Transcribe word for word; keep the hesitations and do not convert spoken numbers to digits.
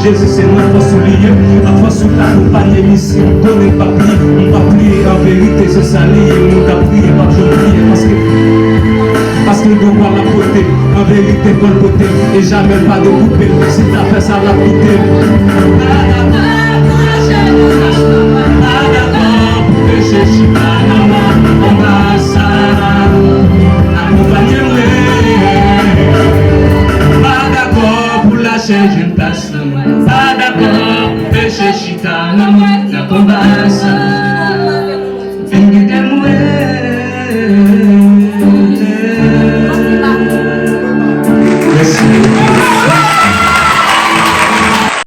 Jezi se nan fòs ou li ye. An fòs ou t akonpanye misyon. Konnen m p ap pliye, m p ap pliye. An verite, se sa li ye. Moun k ap priye p ap janm pliye. Paske, paske l gon vwa l ap pote. An verite, fò l pote. E jamè l pa dekoupe l. Si l ta fè sa, l ap koute l.